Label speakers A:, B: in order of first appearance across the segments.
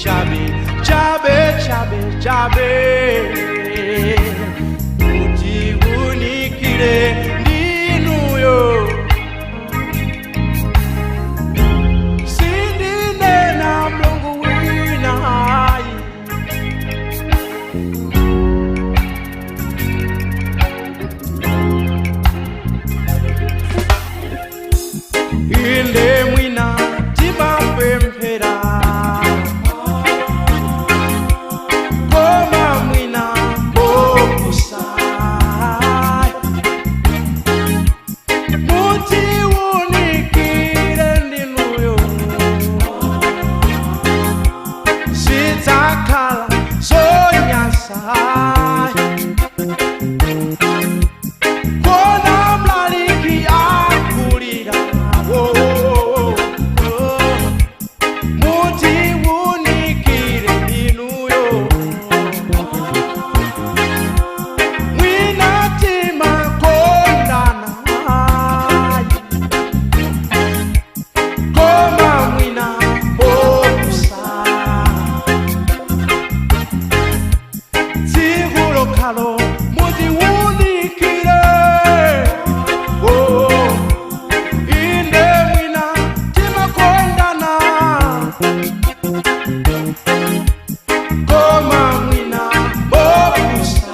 A: chabe chabe chabe chabe mutiunikire ndinuyo sindinena mlungu wina hayi. Inde mwina timapemphera koma mwina mopusa mutiunikire ndinuyo zidzakhala zonyasa kona mlaliki akulira oh, oh, oh. Mutiunikire ndinuyo mwina timakondana koma mwina mopusa tsiku lokhalo mutiunikire oh. Inde mwina timakondana koma mwina mopusa.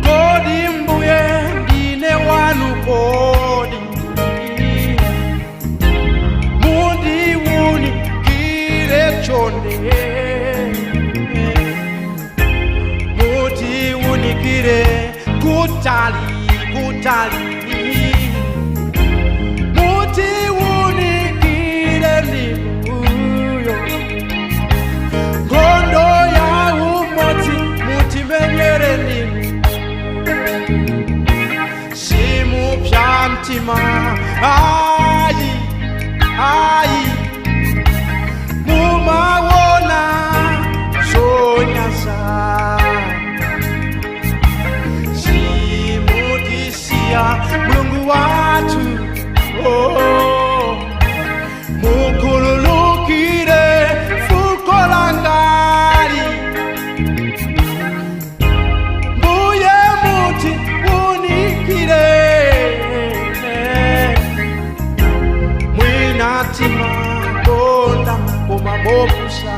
A: Kodi mbuye ndine wanu kodi mundiunikire chonde mutiunikire kutali kutali mutiunikire ndinuyo nkhondo ya umodzi mutimenyere ndinu simupya mtima ayi ayi mumawona zonyasa simutisiya mulungu wathu oh. Mukhululukire fuko langali mbuye mutiunikire mwina timakonda koma mopusa.